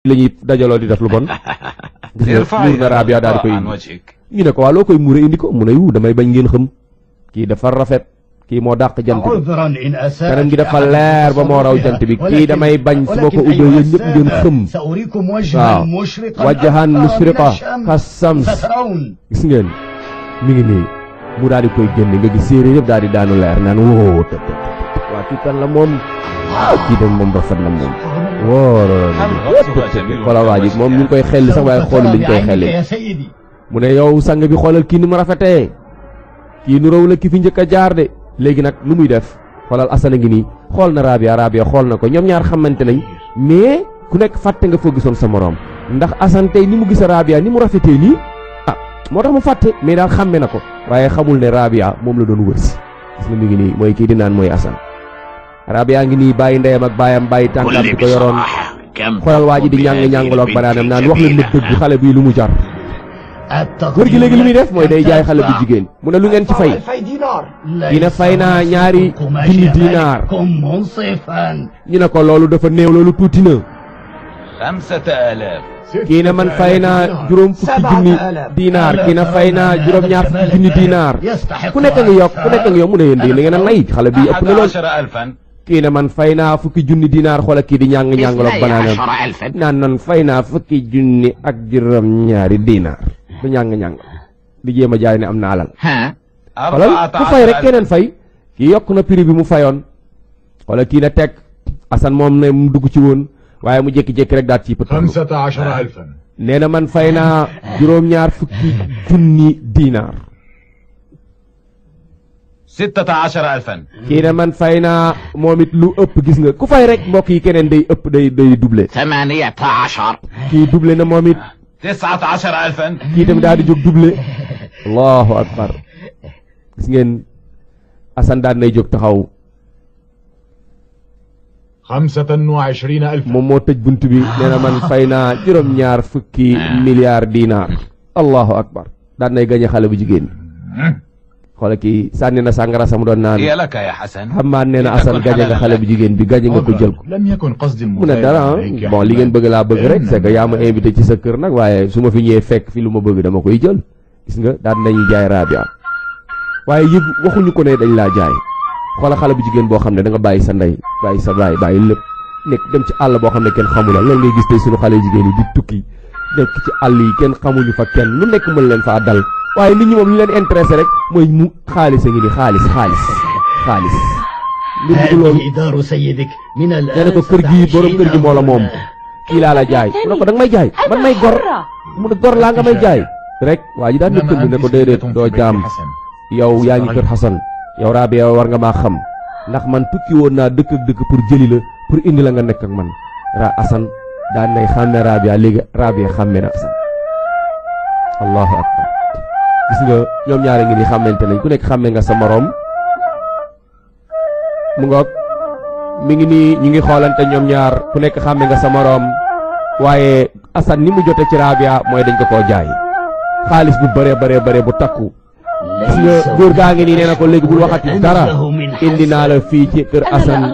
lañuy dajaloo di def lu bon gis nga muur na Rabia daal di koy indi ñu ne ko waa loo koy muure indi ko mu ne yu damay bañ ngeen xam kii dafa rafet kii moo dàq jant bi kanam gi dafa leer ba moo raw jant bi kii damay bañ su ma ko ubbee yéen ñëpp ngeen xëm waaw wajjahan mushriqa kasams gis ngeen mi ngi nii mu daal di koy génne nga gis séeréer yëpp daal di daanu leer naan woo tëb waa kii kan la moom kii dem moom rafet na moom wala waa ji moom ñu ngi koy xelli sax waaye xoolu liñ koy xelli mu ne yow sang bi xoolal kii ni mu rafetee kii nu raw la ki fi njëkk a jaar de léegi nag lu muy def xoolal Assane ngi nii xool na Rabia xool na ko ñoom ñaar xamante nañ mais ku nekk fàtte nga foo gisoon sa moroom ndax Assane tey ni mu gis Rabia ni mu rafetee nii moo tax mu fàtte mais daal xàmme na ko waaye xamul ne Rabia moom la doon wërsi gis nga mi ngi nii mooy kii di naan mooy Assane Rabia ngi nii bàyyi ndeyam ak baayam bàyyi tànkaam bi ko yoroon xoolal waa ji di ñàng-ñàngaloog banaanam naan wax leen ma dëgg xale bii lu mu jar góor gi léegi li muy def mooy day jaay xale bu jigéen mu ne lu ngeen ci fay kii ne fay naa ñaari junni dinaar ñu ne ko loolu dafa néew loolu tuuti na kii ne man fay naa juróom fukki junni dinaar kii ne fay naa juróom ñaar fukki junni dinaar ku nekk nga yokk mu ne yéen da ngeen a nay xale bi ëpp na lool kii ne man fay naa fukki junni dinaar xoola kii di ñàng-ñàngaloog banaanam naan nan fay naa fukki junni ak juróom ñaari dinaar du ñàng-ñàng di jéem a jaay ne am na alal xoolal ku fay rek keneen fay kii yokk na prix bi mu fayoon xoolal kii na teg Assane moom ne mu dugg ci woon waaye mu jékki-jékki rek daal ci pët nee na man fay naa juróom-ñaar fukki junni dinaar 16,000 kii ne man fay naa moom it lu ëpp gis nga ku fay rek mbokk yi keneen day ëpp day doublé 18 kii doublé na moom it 19,000 kii tamit daal di jóg doublé allahu akbar gis ngeen Assane daan nay jóg taxaw 25,000 moom moo tëj bunt bi nee na man fay naa juróom-ñaar fukki milliards dinaar allahu akbar daan nay gañe xale bu jigéen xoolal kii sànni na sàngara sam doon naan xamaan nee na Assane gañe nga xale bu jigéen bi gañe nga ko jël ko mu ne dara bon li ngeen bëgg laa bëgg rek c'est que yaa ma invité ci sa kër nag waaye su ma fi ñëwee fekk fi lu ma bëgg dama koy jël gis nga daan nañu jaay Rabia waaye yëg waxuñu ko ne dañ laa jaay xoola xale bu jigéen boo xam ne da nga bàyyi sa ndey bàyyi sa baay bàyyi lépp nekk dem ci àll boo xam ne kenn xamula loolu ngay gis tey suñu xale jigéen yi di tukki nekk ci àll yi kenn xamuñu fa kenn lu nekk mën leen faa dal waaye nit ñi moom li leen intéressé rek mooy mu xaalis a ngi ni xaalis mbir mi du loolu nee na ko kër gi borom kër gi moo la moom kii laa la jaay mu ne ko da nga may jaay man may gor mu ne gor laa nga may jaay rek waa ji daan na tënd ne ko déedéet doo jaam yow yaa ngi kër Assane yow Rabia war nga maa xam ndax man tukki woon naa dëkk ak dëkk pour jëli la pour indi la nga nekk ak man Assane daan nay xàmme Rabia léegi Rabia xàmme na Assane allahu akbar gis nga ñoom ñaare ngi ni xàmmante nañ ku nekk xàmme nga sa moroom mu ngoog mi ngi nii ñu ngi xoolante ñoom ñaar ku nekk xàmme nga sa moroom waaye Assane ni mu jote ci Rabia mooy dañ ko koo jaay xaalis bu bëree bu takku gis nga góor gaa ngi nii nee na ko léegi bul waxati dara indi naa la fii ci kër Assane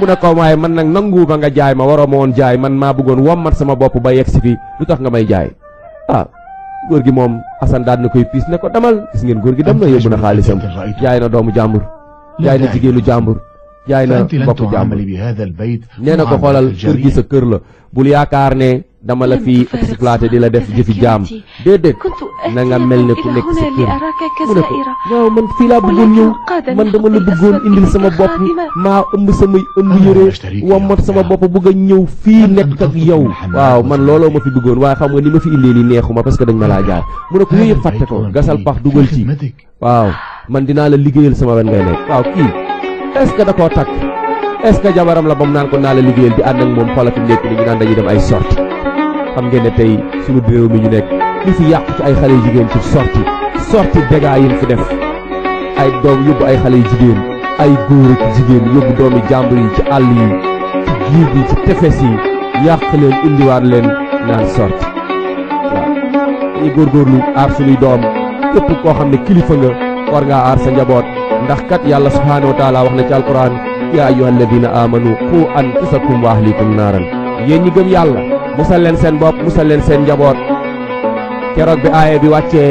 mu ne ko waaye man nag nangu ba nga jaay ma waroo ma woon jaay man maa bëggoon wommat sama bopp ba yegg si fii lu tax nga may jaay góor gi moom Assane daan na koy piis ne ko demal gis ngeen góor gi dem na yóbbu na xaalisam jaay na doomu jàmbur jaay na jigéenu jàmbur jaay na mbokku jàmbur nee na ko xoolal kër gi sa kër la bul yaakaar ne dama la fi exploité di la def jëfi jaam déedéet na nga mel ne ku nekk sa kër mu ne ko waaw man fii laa bëggoon ñëw man dama la bëggoon indil sama bopp maa ëmb samay ëmb yére wommat sama bopp bëgg a ñëw fii nekk ak yow waaw man looloo ma fi bëggoon waaye xam nga ni ma fi indee nii neexuma parce que dañ ma laa jaay mu ne ko yooyu yëpp fàtte ko gasal pax dugal ci waaw man dinaa la liggéeyal sama wen ngay nekk waaw kii est-ce que da koo takk est-ce que jabaram la ba mu naan ko naa la liggéeyal di ànd ak moom xoolal fi nekk ni ñu naan dañuy dem ay sorti xam ngeen ne tey suñu réew mi ñu nekk li fi yàqu ci ay xale yu jigéen ci sorti dégâts yi fi def ay doom yóbbu ay xale yu jigéen ay góor ak jigéen yóbbu doomi jàmbur yi ci àll yi ci géej yi ci tefes yi yàq leen indiwaat leen naan sorti waaw dañuy góorgóorlu aar suñuy doom képp koo xam ne kilifa nga war ngaa aar sa njaboot ndax kat yàlla subhaanahu wa taala wax na ci alquran yaa ayyuha alladina amanu qu anfusakum wa ahlikum naaran yéen ñi gëm yàlla musal leen seen bopp musal leen seen njaboot. keroog bi aaye bi wàccee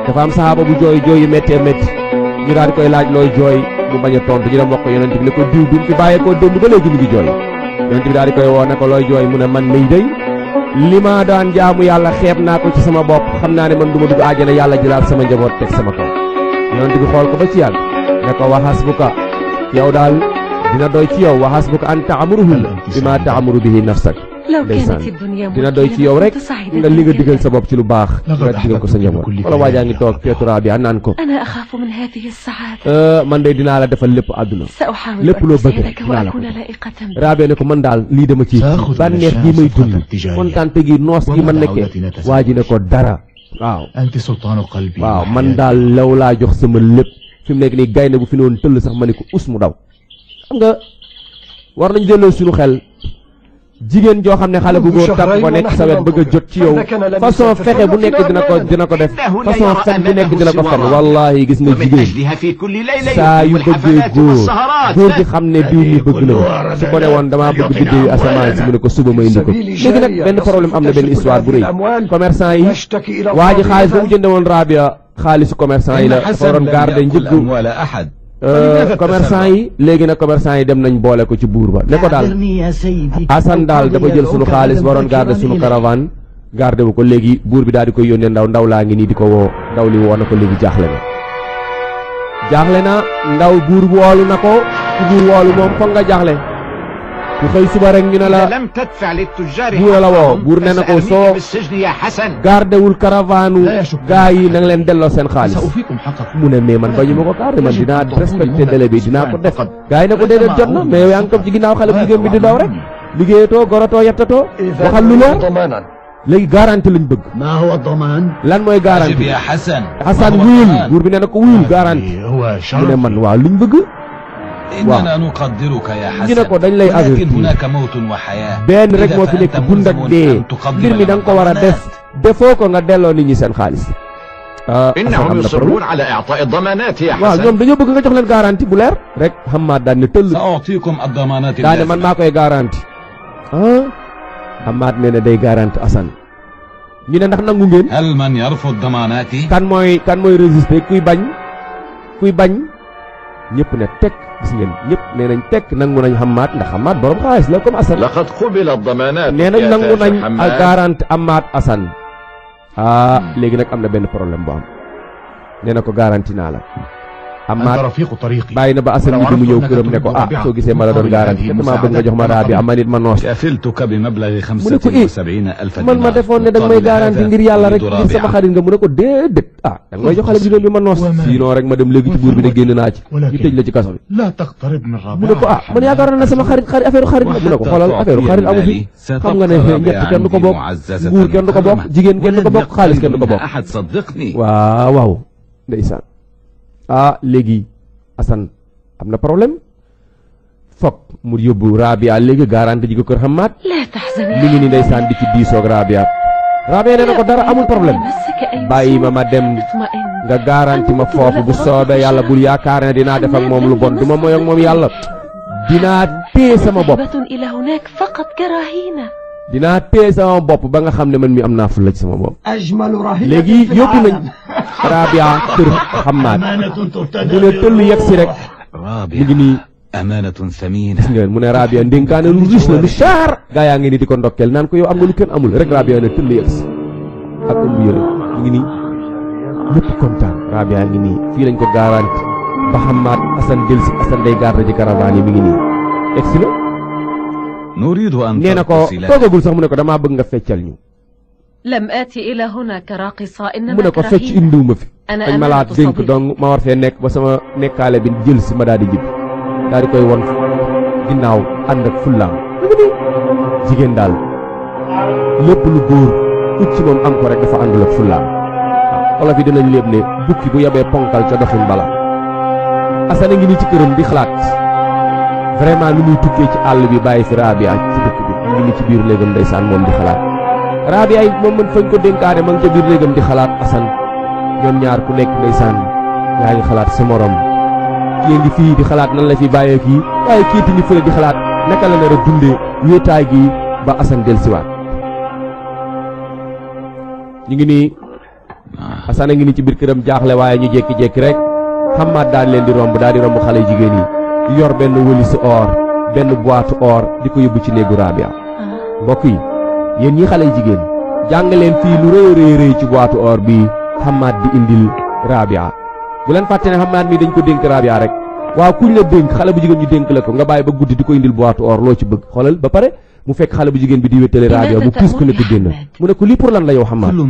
dafa am saxaaba bu jooy yu méttee métti ñu daal di koy laaj looy jooy mu bañ a tontu ñu dem wax ko yonent bi ne ko diw bi mu fi bàyyeekoo démb ba léegi mi ngi jooy yonent bi daal di koy woo ne ko looy jooy mu ne man mii day li ma daan jaamu yàlla xeeb naa ko ci sama bopp xam naa ne man du ma dugg àjjana yàlla jëlaat sama njaboot teg sama kaw yonent bi xool ko ba ci yàgg ne ko wa hasbuka yow daal dina doy ci yow wa hasbuka an ta'muruhum bima ta'muru bihi nafsak ndeysaan dina doy ci yow rek nga li nga digal sa bopp ci lu baax nga digal ko sa njaboot wala waajaa ngi toog Peetu Rabia naan ko man de dinaa la defal lépp àdduna lépp loo bëgg rek dinaa la ko Rabia ne ko man daal lii dama ci bànneex gi may dund kontaante gi noos gi ma nekkee waa ji ne ko dara waaw man daal law laa jox sama lépp fi mu nekk nii gaynde bu fi ne woon tëll sax ma ne ko us mu daw xam nga war nañ delloo suñu xel jigéen joo xam ne xale bu góor tàpp ko nekk sa wet bëgg a jot ci yow façon fexe bu nekk dina ko def façon fen bu nekk dina ko fen wallahi gis nga jigéen saa yu bëggee góor gi xam ne diw mi bëgg na ko su ko ne woon damaa bëgg biddéeyu asamaan si mu ne ko suba ma indi ko léegi nag benn problème am na benn histoire bu rëy commerçant yi waa ji xaalis ba mu jënde woon Rabia xaalisu commerçant yi la dafa waroon garder njëggu commerçant yi léegi nag commerçant yi dem nañ boole ko ci buur ba ne ko daal Assane daal dafa jël sunu xaalis waroon garder sunu caravane garder wu ko léegi buur bi daal di koy yónnee ndaw laa ngi nii di ko woo ndaw li woo na ko léegi jaaxle na ndaw buur woolu na ko ku buur woolu moom foog nga jaaxle ku xëy suba rek ñu ne la buur la woo buur ne na ko soo gardewul caravane gaa yi na nga leen delloo seen xaalis mu ne mais man bañu ma ko garder man dinaa respecté délai bi dinaa ko def gaa yi ne ko déedéet jot na mais yow yaa ngi toog ci ginnaaw xale bu jigéen bi di daw rek liggéeyatoo gorotoo yettatoo waxal lu leer léegi garantie lañ bëgg lan mooy garantie Hassan wuyul buur bi ne na ko wuyul garantie mu ne man waaw luñ bëgg waaw ñu ne ko dañ lay avertir benn rek moo fi nekk dund ak dee mbir mi da nga ko war a def defoo ko nga delloo nit ñi seen xaalis. إنهم يصرون على إعطاء الضمانات يا حسن. waaw ñoom dañoo bëgg nga jox leen garantie bu leer rek Hamad daan ne tëll. سأعطيكم الضمانات daane man maa koy garantie. Hamad nee na day garantie Assane. ñu ne ndax nangu ngeen. هل من يرفض ضماناتي؟ kan mooy résister kuy bañ ñëpp ne tekk gis ngeen ñëpp nee nañ tekk nangu nañ Hamad ndax Hamad borom xaalis la comme Assane. لقد قبل الضمانات. nee nañ nangu nañ garantie Hamad Assane. léegi nag am na benn problème bu am nee na ko garantie naa la Hamad bàyyi na ba Assane bi mu ñëw këram ne ko soo gisee ma la doon garantie te damaa bëgg nga jox ma Rabia ama nit ma noos mu ne ko man ma defoon ne da nga may garantie ngir yàlla rek ngir sama xarit nga mu ne ko déedéet da nga may jox xale bu jigéen bi ma noos sinon rek ma dem léegi ci buur bi ne génn naa ci ñu tëj la ci kaso bi mu ne ko man yaakaar na sama xarit affaire xarit la mu ne ko xoolal affaire xarit amu fi xam nga ne ñett kenn du ko bokk nguur kenn du ko bokk jigéen kenn du ko bokk xaalis kenn du ko bokk waaw ndeysaan léegi Assane am na problème foog mu yóbbu Rabia léegi garantie ji ko kër Hamad mi ngi ni ndeysaan di ci diisoog Rabia nee na ko dara amul problème bàyyi ma dem nga garantie ma foofu bu soobee yàlla bul yaakaar ne dinaa def ak moom lu bon du ma moy ak moom yàlla dinaa téye sama bopp ba nga xam ne man mi am naa fulla ci sama bopp léegi yóbbu nañ Rabia kër Hamad mu ne tëll yegg si rek mu ngi nii gis ngeen mu ne Rabia ndénkaane lu riche la lu cher gaa yaa ngi nii di ko ndokkeel naan ko yow am nga lu kenn amul rek Rabia ne tëll yegg si ak ëmb yëre mu ngi nii ñëpp kontaan Rabia ngi nii fii lañ ko garanti ba Hamad Assane del si Assane day garde ji caravane yi mi ngi nii egg si na nee na ko toogagul sax mu ne ko damaa bëgg nga feccal ñu mu ne ko fecc indiwuma fi dañ ma laa dénk donc ma war fee nekk ba sama nekkaale bi jël si ma daal di jib daal di koy won ginnaaw ànd ak fullaam jigéen daal lépp lu góor ut ci moom am ko rek dafa àndul ak fullaam waaw olof yi dinañ léeb ne bukki bu yebee ponkal ca doxin bala Assane ngi nii ci këram di xalaat vraiment nu muy tukkee ci àll bi bàyyi fi Rabia ci dëkk bi mu ngi ni ci biir néegam ndeysaan moom di xalaat Rabia it moom man fañ ko dénkaane ma ngi ca biir néegam di xalaat Assane ñoom ñaar ku nekk ndeysaan yaa ngi xalaat sa morom kii ngi fii di xalaat nan la fi bàyyee kii waaye kii ti ngi fële di xalaat naka la nar a dundee wéetaay gi ba Assane del siwaat ñu ngi nii Assane a ngi nii ci biir këram jaaxle waaye ñu jékki-jékki rek Hamad daal leen di romb xale jigéen yi yor benn wëlisu or benn boîte or di ko yóbbu ci néegu Rabia. mbokk yi yéen ñi xale jigéen jàng leen fii lu rëy rëy ci boîte or bi Hamad di indil Rabia. bu leen fàtte ne Hamad mi dañ ko dénk Rabia rek waaw kuñ la dénk xale bu jigéen ñu dénk la ko nga bàyyi ba guddi di ko indil boîte or loo ci bëgg xoolal ba pare mu fekk xale bu jigéen bi di wéttale Rabia bu puus ko ne ko dénn mu ne ko lii pour lan la yow Hamad mu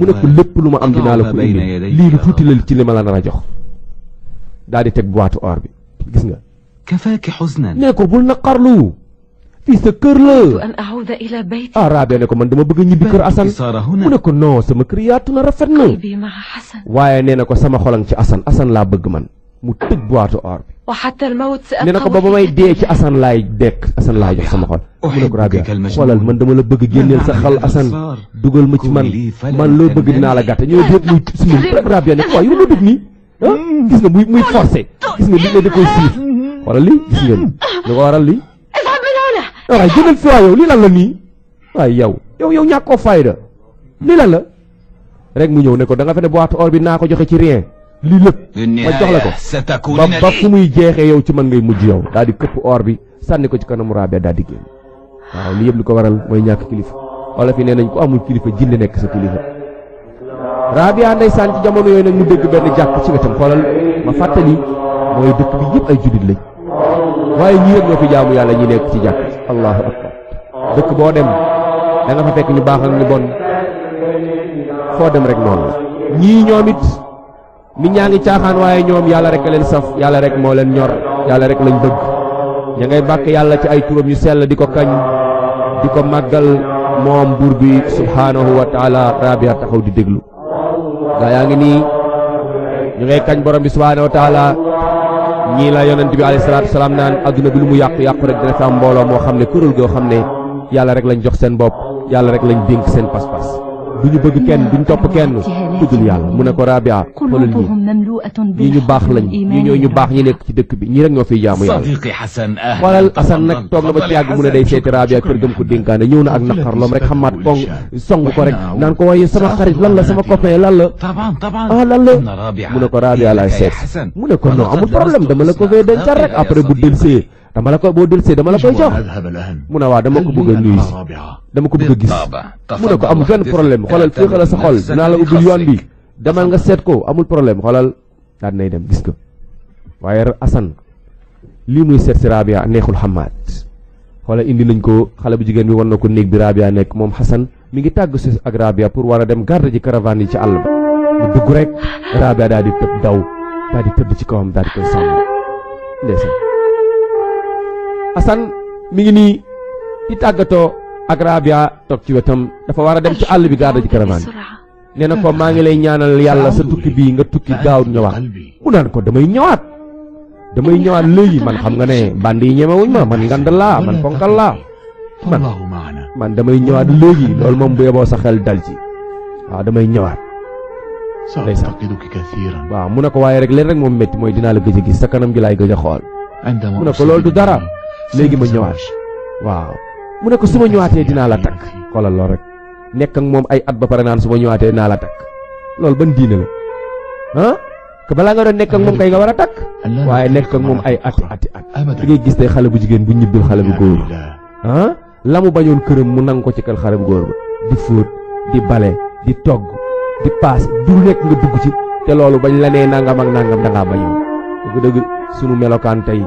ne ko lépp lu ma am dinaa la ko indil lii lu tuuti la ci li ma la nar a jox daal di teg boîte or bi gis nga nee ko bul naqarlu fii sa kër la Rabia ne ko man dama bëgg a ñibbi kër Assane mu ne ko non sama kër yaatu na rafet na waaye nee na ko sama xolang ci Assane laa bëgg man mu tëj boîte or bi nee na ko ba may dee ci Assane laay jox sama xol mu ne ko Rabia xoolal man dama la bëgg génneel sa xal Assane dugal ma ci man loo bëgg dinaa la gàtte ñoo déet muy suñu rek Rabia ne ko waaw yow loo def nii gis nga muy forcé gis nga lii ne da koy siif xoolal lii gis ngeen lu ko waral lii waaye jëlal fi waa yow lii lan la nii waaye yow ñàkkoo fayda lii lan la rek mu ñëw ne ko da nga fe ne boîte or bi naa ko joxe ci rien lii lépp ma jox la ko ba fu muy jeexee yow ci man ngay mujj yow daal di këpp or bi sànni ko ci kanamu Rabia daal di génn waaw lii yëpp li ko waral mooy ñàkk kilifa wala fi nee nañ ko amul kilifa jinne nekk sa kilifa Rabia ndeysaan ci jamono yooyu nag mu dégg benn jàkk ci wetam xoolal ma fàttali mooy dëkk bi yëpp ay jullit lañ waaye ñii rek ñoo fi jaamu yàlla ñi nekk ci jàkk allahu akbar dëkk boo dem da nga fa fekk ñu baax ak ñu bon foo dem rek noonu la ñii ñoom it nit ñaa ngi caaxaan waaye ñoom yàlla rek a leen saf yàlla rek moo leen ñor yàlla rek lañ bëgg ña ngay bàkk yàlla ci ay turam yu sell di ko kañ di ko màggal moom buur bi subhanahu wa taala Rabia taxaw di déglu gaa yaa ngi nii ñu ngay kañ borom bi subhanahu wa taala ñii la yonent bi alayhi salaatu salaam naan adduna bi lu mu yàqu rek dina fi am mbooloo moo xam ne kuréel goo xam ne yàlla rek lañ jox seen bopp yàlla rek lañ dénk seen pas-pas duñu bëgg kenn duñ topp kenn ku dul yàlla mu ne ko Rabia xoolal ñii ñu baax lañ ñii ñooy ñu baax ñi nekk ci dëkk bi ñii rek ñoo fiy jaamu yàlla xoolal Assane nag toog na ba ci yàgg mu ne day seeti Rabia kër gëm ko dénkaane ñëw na ak naqar loom rek xamaat kong song ko rek naan ko waaye sama xarit lan la sama copain lan la lan la mu ne ko Rabia laay seet mu ne ko non amul problème dama la ko fee dencal rek après bu delsee boo delsee dama la koy jox mu ne waa dama ko bëgg a nuyu si dama ko bëgg a gis mu ne ko amul benn problème xoolal fii xala sa xol dinaa la ubbil yoon bi demal nga seet ko amul problème xoolal daan nay dem gis nga waaye Assane lii muy seet si Rabia neexul Hamad xoolal indi nañ ko xale bu jigéen bi wan na ko néeg bi Rabia nekk moom Assane mi ngi tàgg si ak Rabia pour war a dem garde ji caravane yi ci àll ba mu dugg rek Rabia daal di tëb daw daal di tëdd ci kawam daal di koy sàmm ndeysaan Assane mi ngi nii di tàggatoo ak Rabia toog ci wetam dafa war a dem ci àll bi garde ji caravane nee na ko maa ngi lay ñaanal yàlla sa tukki bii nga tukki gaaw ñëwaat mu naan ko damay ñëwaat léegi man xam nga ne bandi yi ñemewuñ ma man ngand laa man ponkal laa man damay ñëwaat léegi loolu moom bu yeboo sa xel dal ci waaw damay ñëwaat waaw mu ne ko waaye rek leen rek moom métti mooy dinaa la gëj a gis sa kanam gi laay gëj a xool mu ne ko loolu du dara léegi ma ñëwaat waaw mu ne ko su ma ñëwaatee dinaa la takk xoolal lool rek nekk ak moom ay at ba pare naan su ma ñëwaatee dinaa la takk loolu ban diine la que balaa nga doon nekk ak moom kay nga war a takk waaye nekk ak moom ay ati li ngay gis tey xale bu jigéen bu ñibbil xale bu góor la mu bañoon këram mu nang ko ci kër xale bu góor ba di fóot di bale di togg di paas du nekk nga dugg ci te loolu bañ la nee nangam ak nangam dangaa bañoon dëgg sunu melokaan tey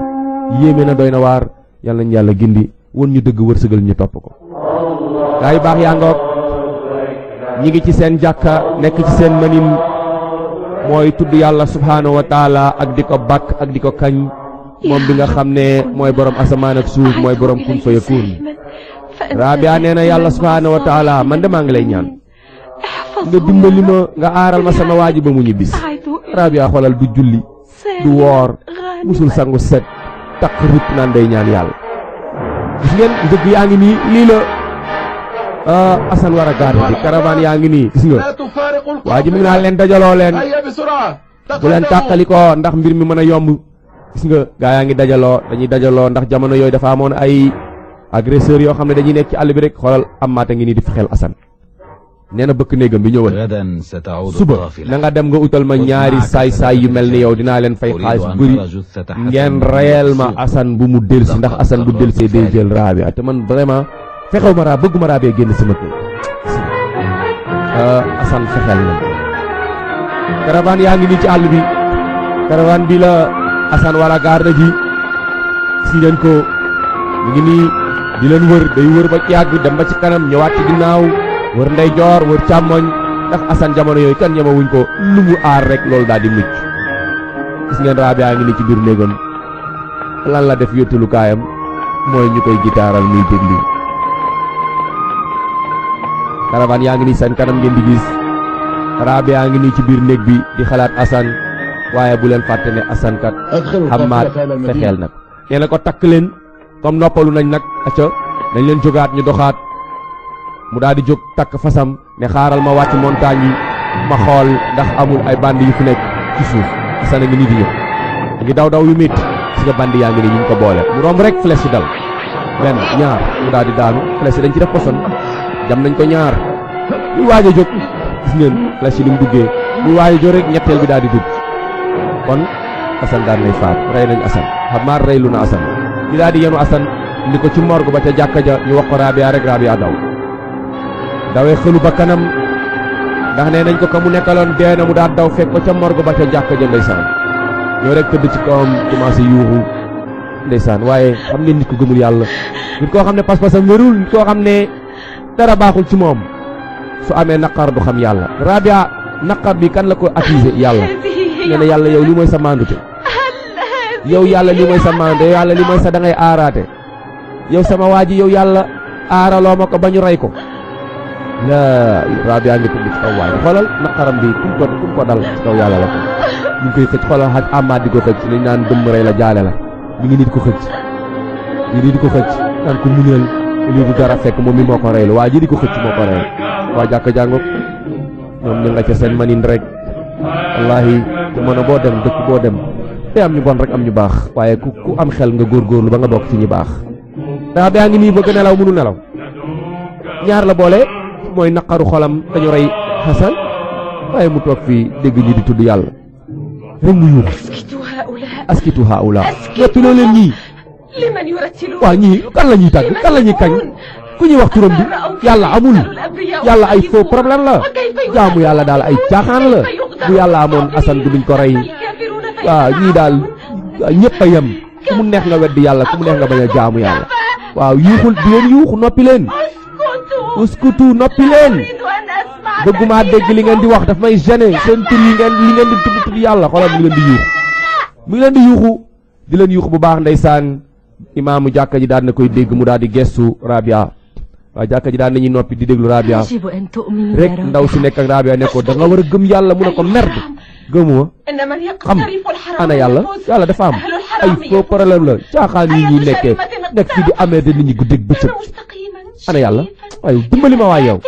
yéeme na doy na waar yàlla nañ yàlla gindi won ñu dëgg wërsëgal ñu topp ko gaa yi baax yaa ngoog ñi ngi ci seen jàkka nekk ci seen manin mooy tudd yàlla subhaanahu wa taala ak di ko bàkk ak di ko kañ moom bi nga xam ne mooy borom asamaan ak suuf mooy borom kun fa yakun Rabia nee na yàlla subhaanahu wa taala man de maa ngi lay ñaan nga dimbali ma nga aaral ma sama waaji ba mu ñibbis Rabia xoolal du julli du woor musul sangu set takk rut naan day ñaan yàlla gis ngeen dëgg yaa ngi nii lii la Assane war a gaar bi caravane yaa ngi nii gis nga waa ji mu ngi naan leen dajaloo leen bu leen tàqali ko ndax mbir mi mën a yomb gis nga gaa yaa ngi dañuy dajaloo ndax jamono yooyu dafa amoon ay agresseurs yoo xam ne dañuy nekk ci àll bi rek xoolal am maata ngi nii di fexeel Assane nee na bëkk néegam bi ñëwal غدا ستعود suba القافلة na nga dem nga utal ma ñaari saay-saay yu mel ni yow dinaa leen fay xaalis bu bëri ngeen reyal ma Assane bu mu delsi ndax Assane bu delsee day jël Rabia te man vraiment fexew ma bëgguma Rabia génn sama kër Assane fexeel na caravane yaa ngi nii ci àll bi caravane bi la Assane wala gaar na ji si leen ko mu ngi nii di leen wër day wër ba ci yàgg dem ba ci kanam ñëwaat ci ginnaaw wër ndeyjoor wër càmmoñ ndax Assane jamono yooyu kan ñemewuñ ko lu mu aar rek loolu daal di mucc gis ngeen Rabia ngi nii ci biir néegam lan la def yóttalu kaayam mooy ñu koy gitaaral muy déglu caravane yaa ngi nii seen kanam ngeen di gis Rabia ngi nii ci biir néeg bi di xalaat Assane waaye bu leen fàtte ne Assane kat Hammaad fexeel nag nee na ko takk leen comme noppalu nañ nag acca nañ leen jógaat ñu doxaat mu daal di jóg takk fasam ne xaaral ma wàcc montagne yi ma xool ndax amul ay bandi yu fi nekk ci suuf Assane a ngi nii di ñëw ngi daw yu métti si nga bandi yaa ngi nii ñu ngi ko boole mu romb rek flèche yi dal benn ñaar mu daal di daanu flèche yi dañ ci def poson jam nañ ko ñaar muy waaj a jóg gis ngeen flèche yi ni mu duggee muy waaj a jóg rek ñetteel bi daal di dugg kon Assane daan nay faat rey nañ Assane Hammaad reylu na Assane ñu daal di yenu Assane indi ko ci morgue ba ca jàkka ja ñu wax ko Rabia rek Rabia dawee xëlu ba kanam ndax nee nañ ko ka mu nekkaloon dee na mu daal daw fekk ko ca morgue ba ca jàkka ja ndeysaan ñoo rek tëdd ci kawam commencé yuuxu ndeysaan waaye xam ngeen nit ko gëmul yàlla nit koo xam ne pas-pasam wérul nit koo xam ne dara baaxul ci moom su amee naqar du xam yàlla Rabia naqar bi kan la ko attisé yàlla nee na yàlla yow li mooy sa mandute yow yàlla li mooy sa mandute yow yàlla li mooy sa da ngay aaraate yow sama waa ji yow yàlla aaraloo ma ko ba ñu rey ko la Rabia ngi tëdd ci kaw waaye xoolal naqaram bi kum ko dal ci kaw yàlla la ko ñu ngi koy xëcc xoolal xaj Hammaad di ko xëcc nañ naan dëmm rey la jaale la mi ngi nit ko xëcc ñi di ko xëcc naan ko muñal lii du dara fekk moom mi moo ko reylu waa ji di ko xëcc moo ko reylu waa jàkka jàngoog ñoom ñu nga ca seen manin rek wallaahi jamono boo dem dëkk boo dem te am ñu bon rek am ñu baax waaye ku am xel nga góorgóorlu ba nga bokk ci ñi baax Rabia ngi nii bëgg nelaw mënu nelaw ñaar la boole mooy naqaru xolam dañu rey Assane waaye mu toog fii dégg ñi di tudd yàlla rek mu yuux askitu haula noppiloo leen ñii waaw ñii kan la ñuy tàgg kan la ñuy kañ ku ñuy wax turam bi yàlla amul yàlla ay faux problème la jaamu yàlla daal ay caaxaan la bu yàlla amoon Assane du duñ ko rey waaw ñii daal ñëpp a yem ku mu neex nga weddi yàlla ku mu neex nga bañ a jaamu yàlla waaw yuuxul di leen yuuxu noppi leen uskutu noppi leen bëgguma dégg li ngeen di wax daf may gêner seen tur yi li ngeen di tudd yàlla xoolal mi ngi leen di yuuxu mi ngi leen di yuuxu di leen yuuxu bu baax ndeysaan imaamu jàkka ji daan na koy dégg mu daal di gestu Rabia waaw jàkka ji daan nañuy noppi di déglu Rabia rek ndaw si nekk ak Rabia ne ko da nga war a gëm yàlla mu ne ko merde gëmuma xam ana yàlla yàlla dafa am ay faux problème la caaxaan yi ñuy nekkee nekk fii di amee de nit ñi guddeeg bëccëg ana yàlla waaye dimbali ma waay yow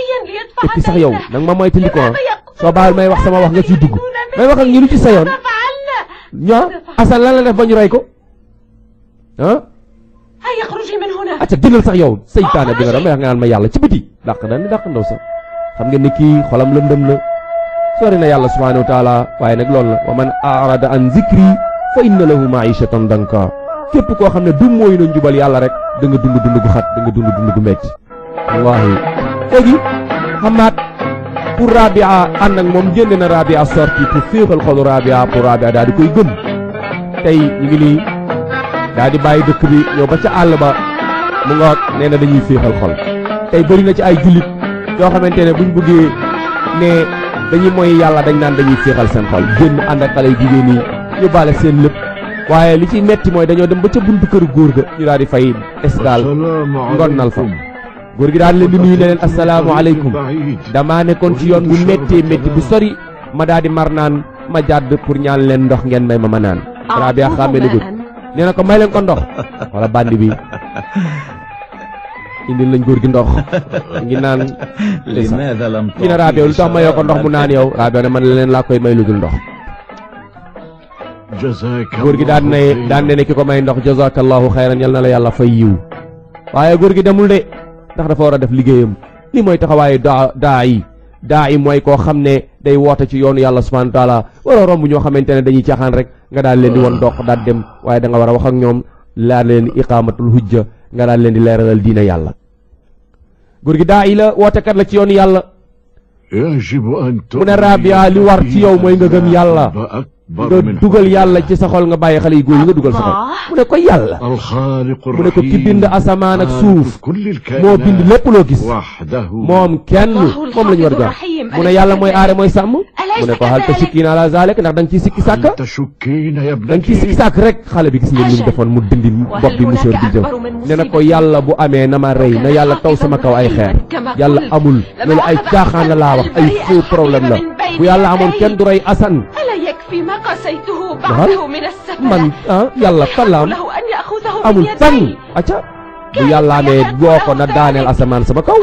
et puis sax yow nag ma moytandi ko soo bàyyil may wax sama wax nga ciy dugg may wax ak ñi lu ci sayoon ñaa Assane lan la def ba ñu rey ko ah acca génnal sax yow seytaane bi nga doon may wax nga naan ma yàlla ci biti dàq na ni dàq ndaw sax xam ngeen ne kii xolam lëndëm la sori na yàlla subhanahu wa taala waaye nag loolu la wa man arada an zikri fa inna lahu maishatan danka képp koo xam ne du mooy na njubal yàlla rek da nga dund dund gu xat da nga dund dund gu metti wallahi léegi Hammaad pour Rabia ànd ak moom génne na Rabia sorti pour féexal xolu Rabia pour Rabia daal di koy gëm tey ñu ngi nii daal di bàyyi dëkk bi ñëw ba ca àll ba mu ngoog nee na dañuy féexal xol tey bëri na ci ay jullit yoo xamante ne buñ bëggee ne dañuy mooy yàlla dañ naan dañuy féexal seen xol génn ànd ak xale yu jigéen yi ñu baale seen lépp waaye li ci metti mooy dañoo dem ba ca buntu kër góor ga ñu daal di fay escale ngonnal fa góor gi daal leen di nuyu ne leen asalaamaaleykum damaa nekkoon ci yoon bu méttee métti bu sori ma daal di mar naan ma jàdd pour ñaan leen ndox ngeen may ma naan Rabia xàmme na gut nee na ko may leen ko ndox wala bandi bi indil lañ góor gi ndox ngi naan kii na Rabia lu tax mayoo ko ndox mu naan yow Rabia ne man leen laa koy may lu dul ndox góor gi daan ne ki ko may ndox jazakallahu xayran yal na la yàlla fay yiw waaye góor gi demul de ndax dafa war a def liggéeyam li mooy taxawaayu daa yi daa i mooy koo xam ne day woote ci yoonu yàlla subhanahu wa taala waroo romb ñoo xamante ne dañuy caaxaan rek nga daal leen di won dox daal dem waaye da nga war a wax ak ñoom laal leen iqaamatul hujja nga daal leen di leeralal diina yàlla góor gi daa i la wootekat la ci yoonu yàlla mu ne Rabia li war ci yow mooy nga gëm yàlla nga dugal yàlla ci sa xol nga bàyyi xale yu góor yi nga dugal sa xol mu ne ko yàlla mu ne ko ki bind asamaan ak suuf moo bind lépp loo gis moom kenn moom la ñu war a jox mu ne yàlla mooy aare mooy sàmm mu ne ko hal tashukkiina ala zalik ndax da nga ciy sikki sàkk da nga ciy sikki sàkk rek xale bi gis ngeen ni mu defoon mu dindi bopp bi musóor bi jëm ne na ko yàlla bu amee na ma rey na yàlla taw sama kaw ay xeer yàlla amul loolu ay caaxaan la laa wax ay faux problème la bu yàlla amoon kenn du rey Assane man yàlla fan la am amul fan acca bu yàlla amee boo ko na daaneel asamaan sama kaw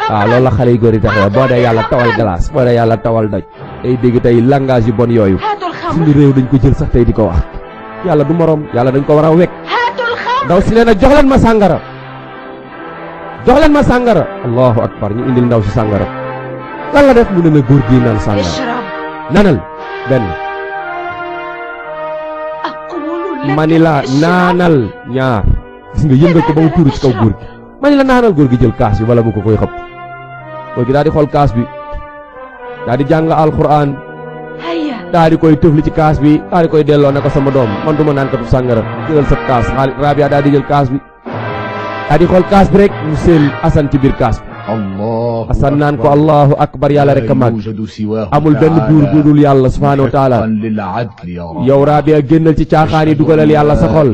waaw loolu la xale yu góor yi taxee boo dee yàlla tawal glace boo dee yàlla tawal doj day dégg tey langage yu bon yooyu suñu réew dañ ko jël sax tey di ko wax yàlla du morom yàlla dañ ko war a wekk ndaw si leen a jox leen ma sàngara jox leen ma sàngara allahu akbar ñu indil ndaw si sàngara lan la def mu ne na góor gi naan sàngara nanal benn mani la naanal ñaar gis nga yëngal ko ba mu tuuru ci kaw góor gi mani la naanal góor gi jël kaas bi wala mu ko koy xëpp góor gi daal di xool kaas bi daal di jàng alquran daal di koy tëfli ci kaas bi daal di koy delloo ne ko sama doom man du ma naan katu sàngara jëlal sa kaas Rabia daal di jël kaas bi daal di xool kaas bi rek mu seen Assane ci biir kaas bi Assane naan ko allahu akbar yàlla rek a mag amul benn buur bu dul yàlla subhanahu wa taala yow Rabia génnal ci caaxaan yi dugalal yàlla sa xol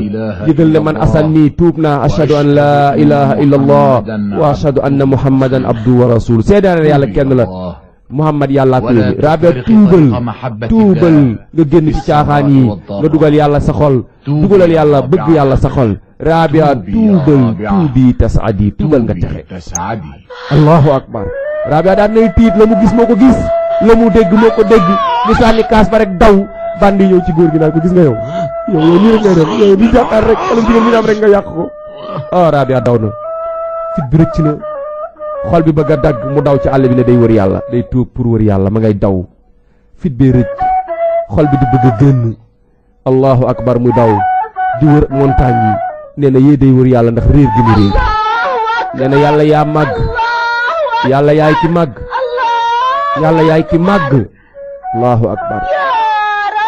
yëgal ne man Assane nii tuub naa ashhadu an la ilaha illa allah wa ashhadu anna muhammadan abdu wa rasul seedaane yàlla kenn la Muhammad yàlla ko yónni Rabia tuubal nga génn ci caaxaan yi nga dugal yàlla sa xol dugalal yàlla bëgg yàlla sa xol Rabia tuubal tuubi tasaadi tuubal nga texe allahu akbar Rabia daan nay tiit la mu gis moo ko gis la mu dégg moo ko dégg mu sànni kaas ba rek daw bandi ñëw ci góor gi naan ko gis nga yow nii rek ngay def yow ni jàkkaar rek xale jigéen mi am rek nga yàq ko Rabia daw na fit bi rëcc na xol bi bëgg a dagg mu daw ci àll bi ne day wër yàlla day tuub pour wër yàlla ma ngay daw fit bee rëcc xol bi di bëgg a génn allahu akbar muy daw di wër montagne yi nee na yee day wër yàlla ndax réer gi mu réer nee na yàlla yaa màgg yàlla yaay ki màgg yàlla yaay ki màgg allahu akbar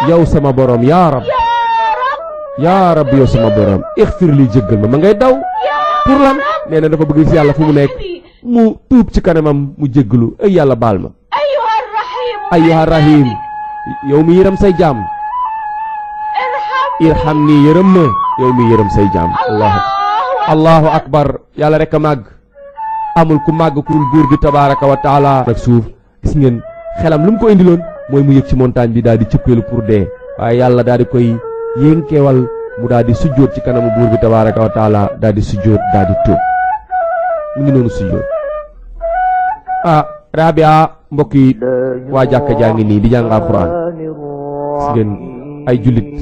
yow sama borom yaa rab yow sama borom ixfir li jéggal ma ngay daw pour lan nee na dafa bëgg ci yàlla fu mu nekk mu tuub ci kanamam mu jéggalu ay yàlla baal ma ayyuha rahim yow mi yërëm say jaam irham nii yërëm ma yow mi yërëm say jaam allahu akbar yàlla rek a màgg amul ku màgg ku dul buur bi tabaraka wa taala ak suuf gis ngeen xelam lu mu ko indiloon mooy mu yëg ci montagne bi daal di cëppeelu pour dee waaye yàlla daal di koy yénkeewal mu daal di sujjóot ci kanamu buur bi tabaraka wa taala daal di sujjóot daal di tuub mu ngi noonu sujjóot Rabia mbokk yi waa jàkka jaa ngi nii di jàng alxuraan gis ngeen ay jullit